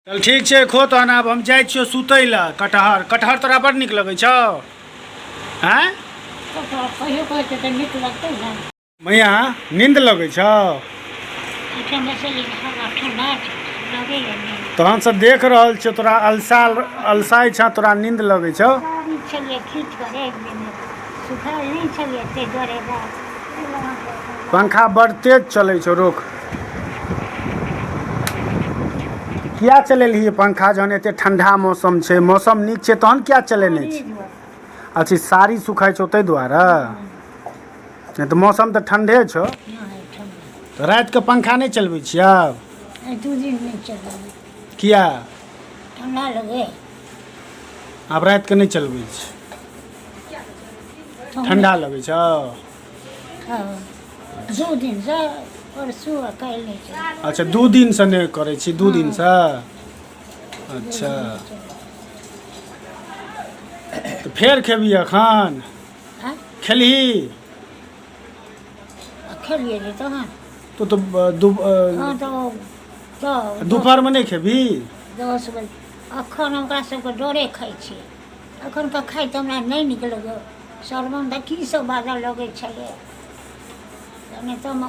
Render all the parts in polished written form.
चल ठीक छै, खो तहन। आब हम जाइ छियौ सुतै लए। कटहर, कटहर तोरा बड़ नीक लगै छौ? आँय? कहियो कहै छै तऽ नीक लगतै ने। मैया, नींद लगै छौ? एखन बैसलियै, हवा ठंडा छै, लगैए नींद। तहन से देख रहल छियौ, तोरा अलसा अलसाइ छह, तोरा नींद लगै छौ। साड़ी छलियै खींच कऽ राखि देने, सुखायल नहि छलियै, ताहि दुआरे। पंखा बड़ तेज चलै छौ, रोक। किया चलेलही पंखा जहन एते ठंडा मौसम छै? मौसम नीक छै तहन किया चलेने छी? अच्छा, साड़ी सुखाइ छौ ताहि दुआरे, नहि तऽ मौसम तऽ ठंडे छौ। तऽ रातिके पंखा नहि चलबै छियै आब? 2 दिन नहि चलेबै। किया? ठंडा लगे। आब रातिके नहि चलबै छी? ठंडा लगै छौ? हँ, 2 दिनसँ, परसू आ काल्हि नहि चलबै। अच्छा, 2 दिनसँ नहि करै छी, 2 दिनसँ। अच्छा, तऽ फेर खेबही एखन? आँय? खेलही? खेलियै जे तहन। तो तऽ दू हँ, तऽ दुपहरमे नहि खेबही? 10 बजे। एखन ओकरा सबके डरे खाइ छियै। एखनके खाइ तऽ हमरा नहि नीक लगैए। सरवन तऽ की सब बाजऽ लगै छलै। नहि तऽ हम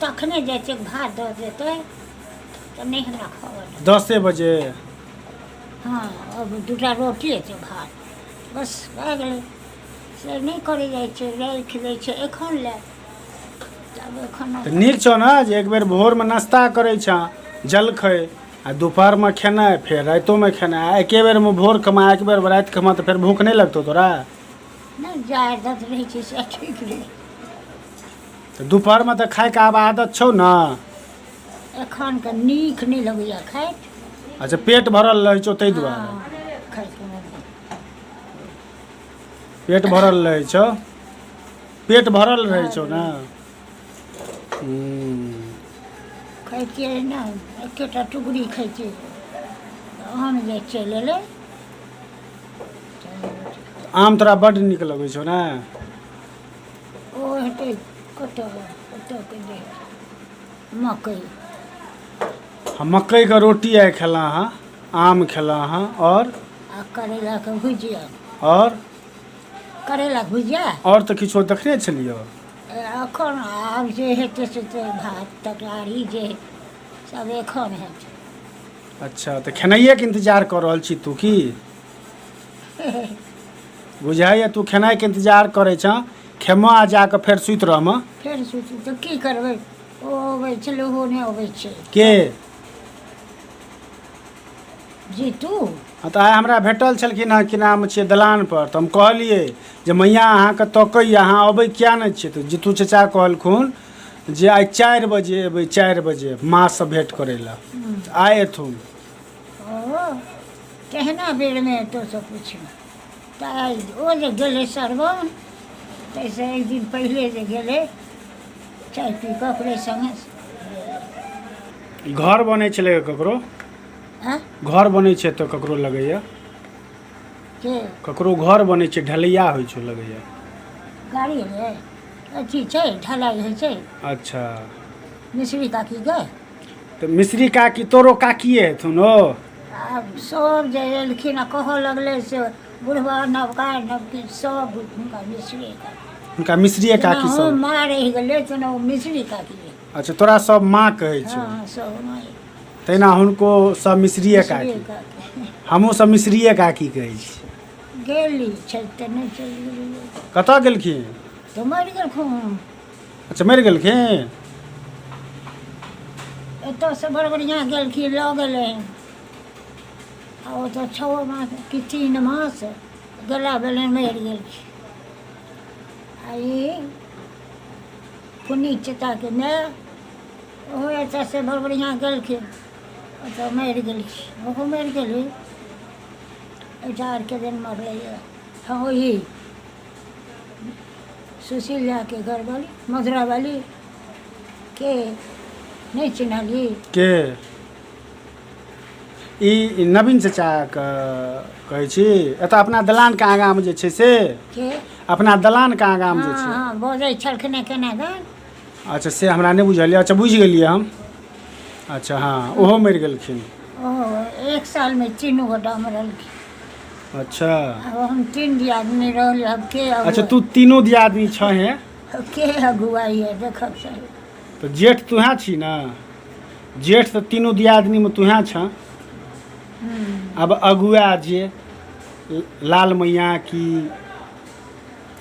तखने जाइ छियै, भात दऽ देतै तऽ नहि हमरा खबर। 10 बजे? हँ, अब दूटा रोटी हेतै, भात, बस भए गेलै। से नहि करै जाइ छै, राखि दै छै एखन लए, तब एखन। तऽ नीक छौ ने जे एक बेर भोरमे नाश्ता करै छँ, जलखै, आ दुपहरमे खेनाइ, फेर रातिओमे खेनाइ। आ एके बेरमे भोर खेमा, एक बेर राति खेमा, तऽ फेर भूख नहि लगतौ तोरा? नहि, जा आदत रहै छै से ठीक रहै। तऽ दुपहरमे तऽ खायके आब आदत छौ ने? एखनके नीक नहि लगैए खाइत। अच्छा, पेट भरल रहै छौ ताहि दुआरे। हँ, खाइके मोन नहि। पेट भरल रहै छौ, पेट भरल रहै छौ ने। खैतियै ने, एकेटा टुकड़ी खैतियै। आम जे चलि एलै। आम तोरा बड्ड नीक लगै छौ ने? ओ हेतै कतऽ, ओतऽके जे मकइ। हम मकइके रोटी आइ खेलहुँ हँ, आम खेलहुँ हँ आओर आ करैलाके भुजिया। आओर? करैलाके भुजिया। आओर तऽ किछो देखने छलियौ? एखन आब जे हेतै से तऽ भात तरकारी जे सब एखन हेतै। अच्छा, तऽ खेनाइएके इन्तजार कऽ रहल छी तू की? बुझाइए तू खेनाइके इन्तजार करै छह। खेमऽ आ जाकऽ फेर सुति रहमऽ। फेर सुतू तऽ की करबै? ओ अबै छलै, ओहो नहि अबै छै। के? जीतू। हँ, तऽ आइ हमरा भेटल छलखिन हँ, की नाम छियै, दलानपर। तऽ हम कहलियै जे मैया अहाँके तकैए, अहाँ अबै किया नहि छियै? तऽ जीतू चचा कहलखुन जे आइ 4 बजे एबै, 4 बजे माँसँ भेँट करै लए आइ एथुन। ओ केहना बेरमे एतौ से पुछू तऽ आइ ओ जे गेलै सरवन, ताहिसँ एक दिन पहिले जे गेलै, चाय पी कऽ ओकरे सङ्गे। घर बनै छलै ककरो? आँय? घर बनै छै तऽ ककरो लगैए। के? ककरो घर बनै छै, ढलैया होइ छै लगैए। गाड़ी रे अथी छै, ढलाई होइ छै। अच्छा। मिश्री काकीके। तऽ मिश्री काकी तोरो काकिए हेथुन ओ? आब सब जे एलखिन आ कहऽ लगलै से बुढ़बा, नवका, नवकी, सब हुनका मिश्री काकी। हुनका मिश्रिए काकी। जेना सब हम माँ रहि गेलै तेना ओ मिश्री काकी। अच्छा, तोरा सब माँ कहै छौ? हँ, सब माँ। तहिना हुनको सब मिश्रिए मिश्री काकी। काकी। हमहूँ सब मिश्रिए काकी कहै छी। गेली छै तऽ नहि चलि गेलियै। कतऽ गेलखिन? तऽ मरि गेलखुन। अच्छा, मरि गेलखिन? एतऽसँ बड़ बढ़िआँ गेलखिन, लऽ गेलै आ ओतऽ 6 मास कि 3 मास गेला भेलै, मरि गेलखिन। आ ई पुनीत चचाके माय, ओहो एतऽसँ बड़ बढ़िआँ गेलखिन, ओतऽ मरि गेलखिन, ओहो मरि गेली। एहिठाम आरके दिन मरलैए। हँ, ओही सुशील झाके घरवाली, मधुरा वाली के नहि चिन्हली? के, ई नवीन चचाके कहै छी? एतऽ अपना दलानके आगाँमे जे छै से? के? अपना दलानके आगाँमे जे छै? हँ, बजै छलखिन हेँ केना दन। अच्छा, से हमरा नहि बुझल यऽ। अच्छा, बुझि गेलियै हम। अच्छा, हँ, ओहो मरि गेलखिन। ओ एक सालमे तीनू गोटा मरलखिन। अच्छा। आब हम तीन दियादनी रहली, आब के अच्छा, अगुआ तू तीनों दियादनी छहे? के अगुआई है, देखक चाही। तऽ जेठ तुहे छी ने? जेठ तऽ तीनू दियादनीमे तुहे छ। आब अगुआ जे लाल मैया की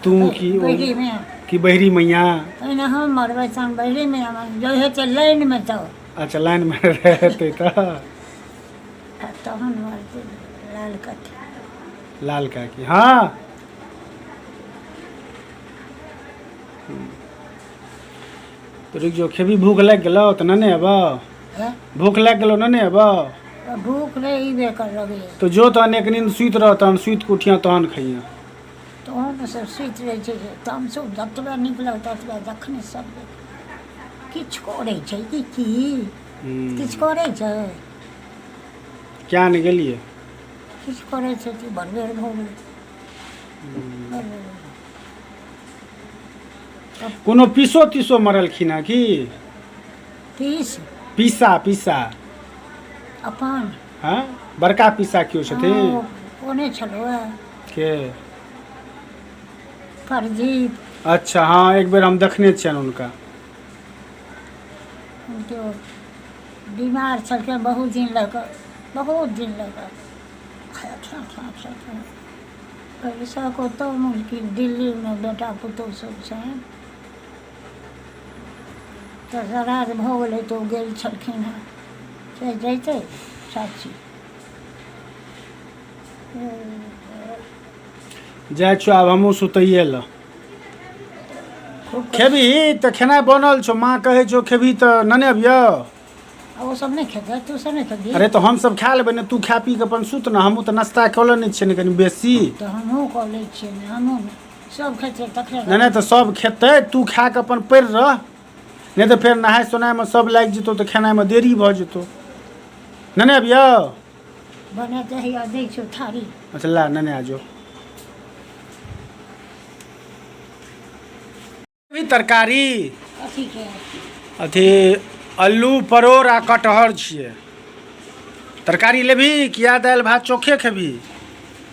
तू की ओ बहरीमे की बहरी मैया? पहिने हम मरबै तहन बहरी मैया मर जो हेतै लाइनमे तऽ। अच्छा, लाइनमे रहतै तऽ आ तहन मरतै लाल काकी। लाल काकी, हँ। तऽ रुकि जो, खेबी? भूख लागि गेलौ तऽ नेने अयबौ। हे? भूख लागि गेलौ, नेने अयबौ। भूख नहि ई बेकर लगैए। तऽ जो तहन, एक नींद सुति रह, तहन सुति कऽ उठिहँ तहन खइहँ। तहन सब सुति रहै छै जे तामसो जतबे निकलल ततबे जखने सब किछु करै छै कि की किछु करै छै। किया नहि गेलियै? किछु करै छै कि बड़ बेर भऽ गेलै, बड़ बेर। कोनो पीसो तीसो मरलखिन हँ की? पीस? पीसा, पीसा। अपन? हँ, बड़का पीसा केओ छथिन? हँ, कोने छलौ हे? के? प्रदीप। अच्छा, हँ, एक बेर हम देखने छियनि हुनका। हुनके बीमार छलखिन बहुत दिन लऽ कऽ, बहुत दिन लऽ कऽ। पैसाके ओतऽ मुश्किल, दिल्लीमे बेटा पुतहु सब छनि तऽ श्राद्ध भऽ गेलै तऽ ओ गेल छलखिन हेँ से जैतै चाची। जाइ छियौ आब हमहूँ सुतैये लए। खूब। खेबही तऽ खेनाइ बनल छौ, माँ कहै छौ, खेबही तऽ नेने अबियौ। आ ओ सब नहि खेतै? तू सब नहि खेबही? अरे, तऽ हमसब खा लेबै ने, तू खा पी कऽ अपन सुत ने। हमहूँ तऽ नाश्ता कऽ लेने छियै ने कनि बेसी। तऽ हमहूँ कऽ लै छियै ने, हमहूँ ने सब खेतै तखने। नहि नहि, तऽ सब खेतै, तू खा कऽ अपन पड़ि रह, नहि तऽ फेर नहाय सोनायमे सब लागि जेतौ तऽ खेनाइमे देरी भऽ जेतौ। नेने अबियौ? बनेतै, हैया दै छियौ थारी। अच्छा, ला, नेने आ जो भी तरकारी। कथीके? अथी अल्लू परोड़ आ कटहर छियै। तरकारी लेबही किया दालि भात चोखे खेबही?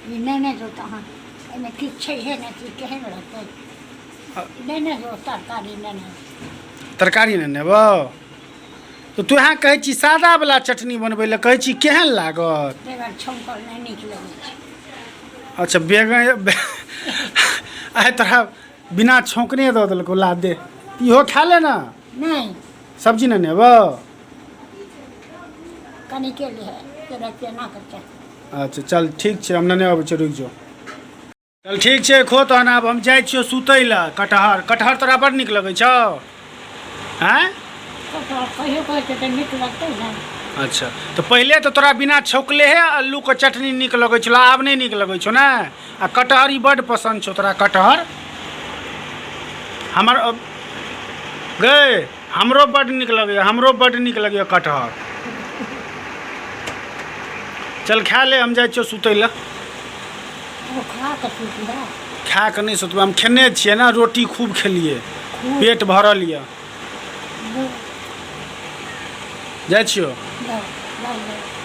ई नहि ने जो तहन एहिमे किछु छैहे नहि तऽ ई केहन रहतै? नहि ने जो, तरकारी नहि ने। तरकारी नहि नेबौ तऽ तू यहाँ कहै छी सादावला चटनी बनबै लए कहै छी, केहन लागत? बेगर छौंकल नहि नीक लगै छै। अच्छा, बेगन आइ तोरा बिना छौंकने दऽ देलकौ। ला दे, इहो खा ले ने। नहि। सब्जी नहि नेबौ? कनिके लिहे, तेरा केना कऽ चाही। अच्छा, चल ठीक छै, हम नेने अबै छियौ, रुकि जो। चल ठीक छै, खो तहन। आब हम जाइ छियौ सुतै लए। कटहर, कटहर तोरा बड़ नीक लगै छौ? आँय? कटहर कहियो कहै छै तऽ नीक लगतै ने। अच्छा, तऽ पहिले तऽ तोरा बिना छौंकले हे अल्लूके चटनी नीक लगै छलौ, आब नहि नीक लगै छौ ने? आ कटहर ई बड्ड पसन्द छौ तोरा कटहर। हमर गै, हमरो बड्ड नीक लगैए, हमरो बड्ड नीक लगैए कटहर। चल खा ले, हम जाइ छियौ सुतै लए। ओ खा कऽ सुतबै? खा कऽ नहि सुतबै, हम खेने छियै ने, रोटी खूब खेलियै, पेट भरल यऽ। जाइ छियौ। जाउ, जाउ, जाउ।